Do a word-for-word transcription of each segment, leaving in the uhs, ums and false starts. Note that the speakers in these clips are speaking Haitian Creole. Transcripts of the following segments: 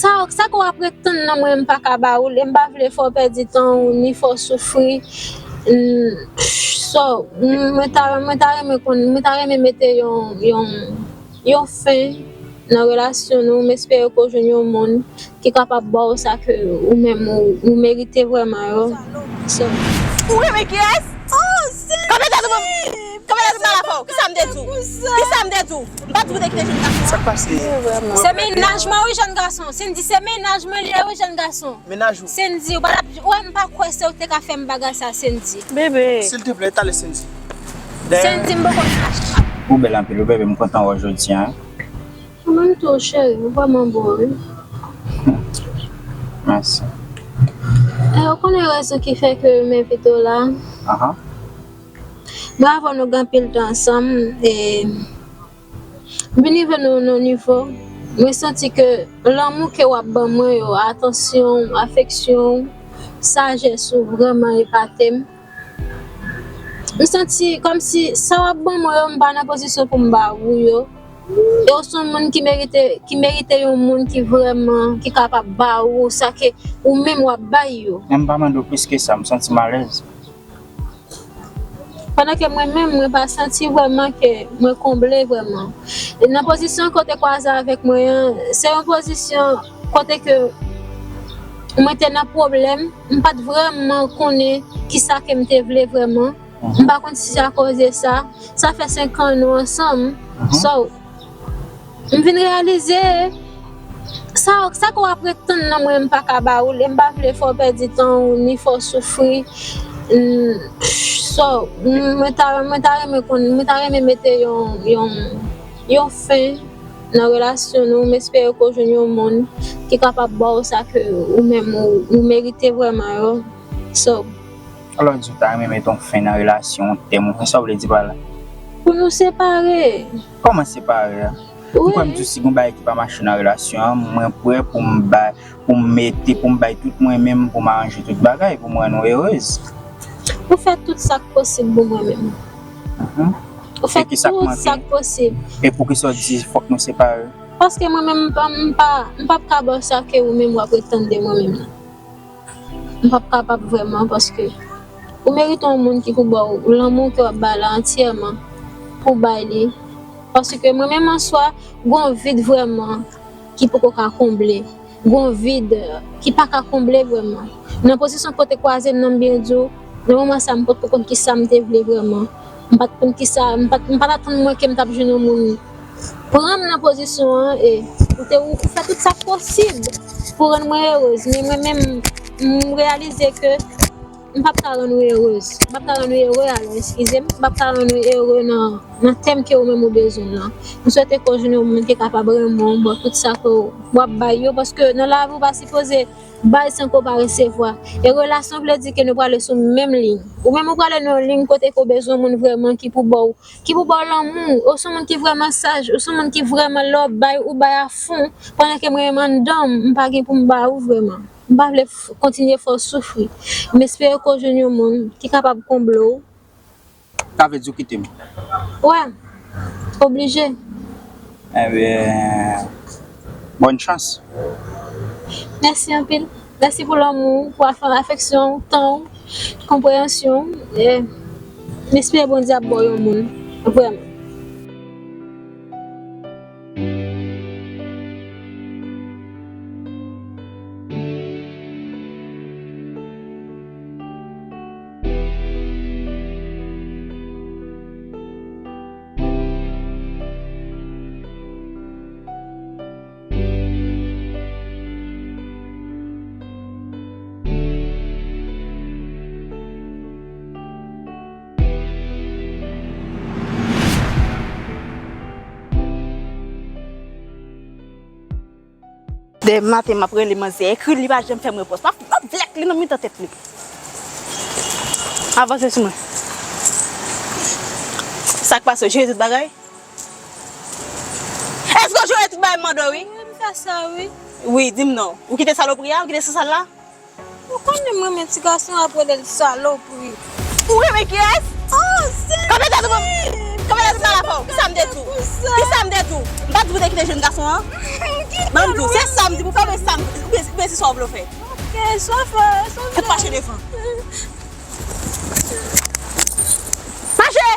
Sa, sa ke w ap ret tann nan mwen, m pa ka ba ou l, e m pa vle fè w pèdi tan ou, ni fè w soufri. Mm, so, mm, mwen ta, mwen ta renmen konn, mwen ta renmen mete yon, yon, yon fen nan relasyon nou. M espere ke w jwenn yon moun ki kapab ba w sa ke ou menm ou, ou merite vrèman yo. So, ou renmen kiyès? Oh, Cindy! Kanpe tèt ou pou m, kanpe tèt ou m pale avè w. Kisa m te di w? Kisa m te di w? M pa di w te kite jèn gason an. Sa k pase? Se mennaj mwen wi, jèn gason. Cindy, se mennaj mwen li ye wi, jèn gason. Mennaj ou? Cindy, ou pa t ap, ou wè m pa kwè se ou te ka fè m bagay sa, Cindy. Bebe. Silteplè, talè Cindy. Cindy, m poko chache. Ou bèl anpil wi, bebe, m kontan wè w jodi a. Ou menm tou, cheri, ou vrèman bo wi. Mèsi. E, ou konnen rezon ki fè ke m envite w la? Ahan. Mwen avè w nou gen anpil tan ansanm, e m vin rive nou nan yon nivo, mwen santi ke lanmou ke w ap ban mwen yo, atansyon, afeksyon, sajès ou vrèman epate m. M santi kòmsi sa w ap ban mwen yo, m pa nan pozisyon pou m ba ou yo. E w se yon moun ki merite, ki merite yon moun ki vrèman, ki kapab ba ou sa ke ou menm w ap bay yo. Men m pa mande w plis ke sa, m santi m alèz. Pandan ke mwen menm, mwen pa santi vrèman ke mwen konble vrèman. E nan pozisyon ke w te kwaze avèk mwen an, se yon pozisyon kote ke mwen te nan pwoblèm, m pa t vrèman konnen kisa ke m te vle vrèman. M pa konn si se akoz de sa. Sa fè senk an nou ansanm. So, m vin reyalize, sa, sa ke w ap ret tann nan mwen, m pa ka ba ou l, e m pa vle fè w pèdi tan ou, ni fè w soufri. Mm, so, mm, mwen ta, mwen ta renmen konn, mwen ta renmen mete yon, yon, yon fen nan relasyon nou. M espere ke w jwenn yon moun ki kapab ba w sa ke ou menm ou, ou merite vrèman yo. So, Alò, di w ta renmen mete yon fen nan relasyon, yon tèm, yon fen, sa w vle di pa la? Pou nou separe. Kòman separe a? M kwè m di w si gon bagay ki pa mache nan relasyon an, mwen prè pou m bay, pou m mete, pou m bay tout mwen menm, pou m aranje tout bagay, pou m rann ou erez. Ou fè tout sa k posib pou mwen menm. Mhm. Ou fè tout sa k posib. E poukisa w di fòk nou separe? Paske mwen menm, m pa, m pa, m p ap ka ba w sa ke ou menm w ap ret tann de mwen menm nan. M p ap kapab vrèman, paske ou merite yon moun ki pou ba w lanmou ke w ap bay la antyèman, pou w bay li. Paske mwen menm an swa, gon vid vrèman ki poko ka konble. Gon vid ki pa ka konble vrèman. Nan pozisyon kote kwaze m nan, m byen di w, nan moman sa, m potko konn kisa m te vle vrèman. M pa t konn kisa, m pa t, m pa t atann mwen ke m t ap jwenn yon moun pran m nan pozisyon an, e ou te, ou, ou fè tout sa k posib pou rann mwen erez, men mwen menm, m reyalize ke m p ap ka rann ou erez. M p ap ka rann ou ere, alò, eskize m, m p ap ka rann ou ere nan, nan tèm ke ou menm ou bezwen lan. M swete ke w jwenn yon moun ki kapab renmen w, ba w tout sa ke w ap bay yo, paske nan lavi ou pa sipoze bay san ke w pa resevwa. E relasyon vle di ke nou prale sou menm liy. Ou menm ou prale nan yon liy kote ke w bezwen yon moun vrèman ki pou ba w ki pou ba w lanmou, ou se yon moun ki vrèman saj, ou se yon moun ki vrèman lè w bay, ou bay a fon, pandan ke mwen menm anndan m, m pa gen pou m ba ou vrèman. M pa vle f-, kontinye fè w soufri. M espere ke w jwenn yon moun ki kapab konble w. Sa vle di w kite m? Wè, oblije. Ebyen, bòn chans. Mèsi anpil. Mèsi pou lanmou, pou afè-, afeksyon, tan w, konpreyansyon w. E m espere Bondye ap ba w yon moun, vrèman. Demen maten m ap rele manzè, ekri l, li pa janm fè m repons. M ap, m ap vlèk li nan mitan tèt li. Avanse sou mwen. Sa k pase, w jere tout bagay? Èske w jere tout bagay m mande w, wi? Wi, m fè sa, wi. Wi, di m non. Ou kite salopri a? Ou kite sasal la? Ou konnen m renmen ti gason ap rele l salopri. Ou renmen kiyès? Oh, Cindy! Kanpe tèt ou pou m, kanpe tèt ou m pale avè w. Kisa m te di w? Kisa m te di w? M pa di w te kite jèn gason an? Ban m di w, se sa m di pou fè mwen sa m Blofè. Ok, sa fè, sa fè. Fout mache devan. Mache!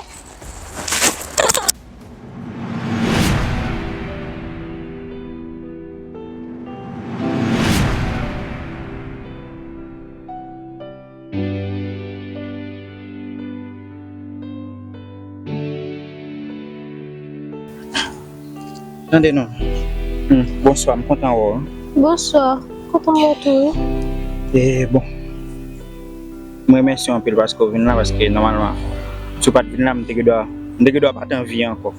Tande non. Hmm, bonswa, m kontan wè w. Bonswa, kontan wè w tou wi. E bon. M remèsye w anpil paske w vin la, paske nòmalman, si w pa t vin la, m te gen dwa, m te gen dwa pa t anvi ankò.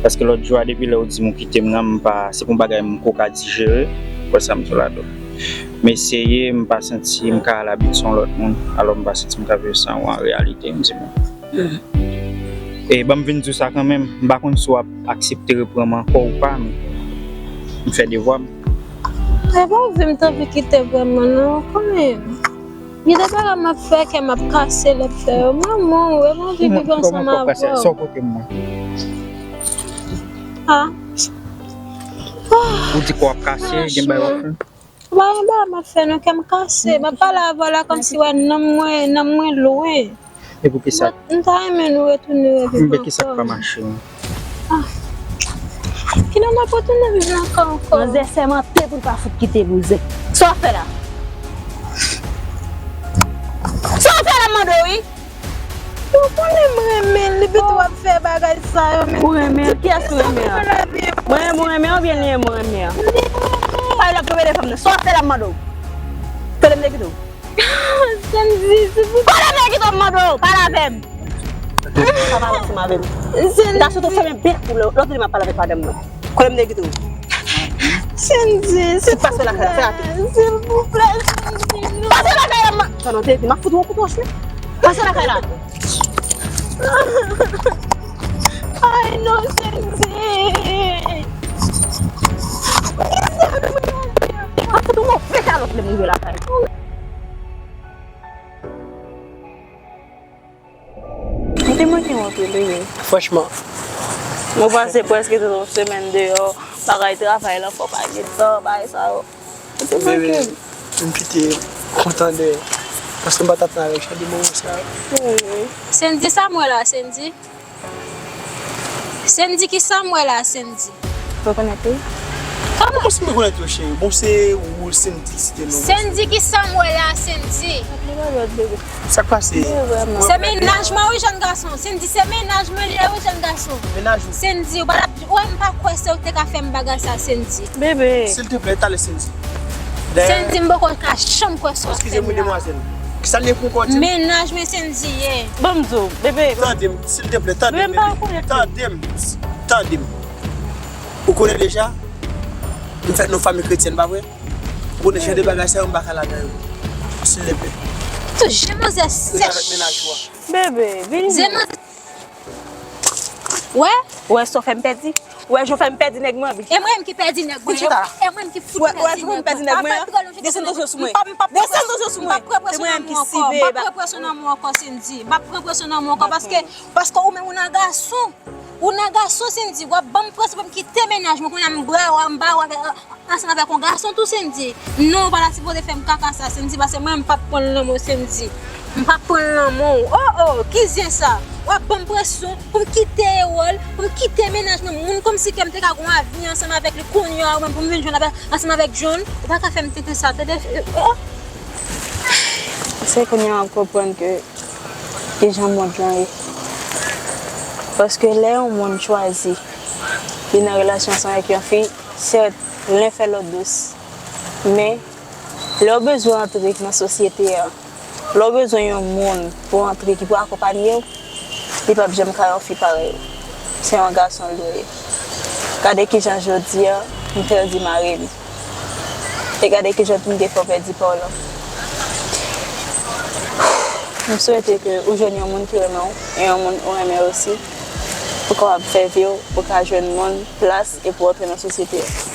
Paske lòt jou a, depi lè w di m ou kite m nan, m pa, se pou bagay m ko ka dijere, w wè sa m di w la tou. M eseye, m pa santi m ka al abit se yon lòt moun, alò m pa santi m ka viv san ou an reyalite, m di nou. E ban m vin di w sa kanmenm, m pa konn si w ap aksepte repran m ankò ou pa, men m fè devwa m. E pa vle m t anvi kite vrèman non, konnen. Gen de bagay m ap fè, kè m ap kase lè m fè yo. M renmen w, e m anvi viv ansanm avè w. Sa w pote m nan? Ah. Ou di kò w ap kase, gen bagay w ap fè? Ba, ba, m ap fè non, kè m kase. M ap pale avè w la kòmsi wè nanm mwen, nanm mwen lwen. E pou kisa? M ta renmen nou retounen reviv ankò. Men kisa k pa mache menm? Ah. Kilè n ap retounen viv nan kay ankò? Manzè sèmante pou l pa fout kite bouzen. Sa w ap fè la? Sa w ap fè la, m mande w wi? Ou konnen m renmen l, epi tou w ap fè bagay sa yo menm. Ou renmen l? Kiyès ou renmen an? Mwen renmen ou renmen an oubyen li renmen ou renmen an? Li renmen. Pale lòt, rele fanm nan. Sa w ap fè la, m mande w? Tande m te kite w. Sendy, silvouplè. Kote m te kite w, m mande w, pale avè m. Pa pale ansanm avè m. Sendy. Gason, tou fèmen bèk ou lè, lè w tande m ap pale avèk madanm nan. Kote m te kite w. Sendy, silvouplè. Pase lakay la, fè rapid. Silvouplè, Sendy, non. Pase lakay la, m. Sa non, te di, m ap fout ou yon kout wòch wi. Pase lakay la. Ay, non, Sendy. Kisa nou ye? M ap fout ou move kalòt lè m rive lakay. Ou te manke m anpil wi. Franchman. Mwen pase prèske tout yon semèn deyò, bagay travay lan, fò pa gen tan, bagay sa yo. Ou te manke m. Bebe, m pito kontan de, paske m pa t ap nan avèk Chadi moman sa. Wi, wi. Sendy, sa m wè la, Sendy? Sendy, kisa m wè la, Sendy? Rekonèt wi. Kòman? Kòman si m rekonèt ou, cheri? Bon, se ou, Sendy, site non. Sendy, kisa m wè la, Sendy? Sa k pase? Se mennaj mwen wi, jèn gason. Sendy, se mennaj mwen li ye wi, jèn gason. Mennaj ou? Sendy, ou pa t ap, ou wè m pa kwè se ou ki te ka fè m bagay sa, Sendy. Bebe. Silteplè, talè, Sendy. Sendy, m poko ka janm kwè sa w ap fè m la. Eskize m wi, demwazèl. Kisa l ye pou w di m? Mennaj mwen Sendy ye. Ban m di w, bebe. Tande m, silteplè, tande m, bebe. Tande m, tande m. Ou konnen deja, m fèt nan yon fanmi kretyèn, pa vre? Ou konnen jan de bagay sa yo, m pa ka ladan yo. Silteplè. Tou jan manzè sèch. Rete avèk mennaj ou a. Bebe, vini. Wè? Wè sa w fè m pèdi? Wè jan w fè m pèdi nèg mwen an? E mwen menm ki pèdi nèg mwen. Vin chita la. E mwen menm ki fout pèdi nèg mwen. Wè, wè jan w fè m pèdi nèg mwen an? Desann tansyon sou mwen. Desann tansyon sou mwen. M p ap pran presyon nan men w ankò. M p ap pran presyon nan men w ankò, Sendy. M p ap pran presyon nan men w ankò paske, paske ou menm ou nan gason. Ou nan gason, Sendy. W ap ban m presyon pou m kite mennaj mwen. Kounye a m ba w, m ba w avèk ansanm avèk yon gason tou, Sendy. Non, ou pa ta sipoze fè m kaka sa, Sendy, paske mwen, m p ap pran l nan men w, Sendy. M p ap pran l nan men w. Oh, oh, ki zen sa? W ap ban m presyon pou m kite Erol, pou m kite mennaj mwen, moun kòmsi ke m te ka gen yon avni ansanm avèk li, kounye a, ou menm pou m vin jwenn avè-, ansanm avèk John, ou pa ka fè m tenten sa, tande? Oh. Se kounye a m ap konprann ke kijan mond lan ye. Paske lè yon moun chwazi li nan relasyon ansanm avèk yon fi, sèt, len fè lòt dous. Men, lè w bezwen antre nan sosyete a, lè w bezwen yon moun pou antre ki pou akonpanye w, li p ap janm ka yon fi parèy ou. Se yon gason l dwe ye. Gade kijan jodi a, m pèdi mari m. E gade kijan m te fè w pèdi pa w lan. M swete ke ou jwenn yon moun ki renmen w, e yon moun ou renmen osi, pou w kapab fè vi w, pou w ka jwenn moun, plas, e pou w antre nan sosyete a.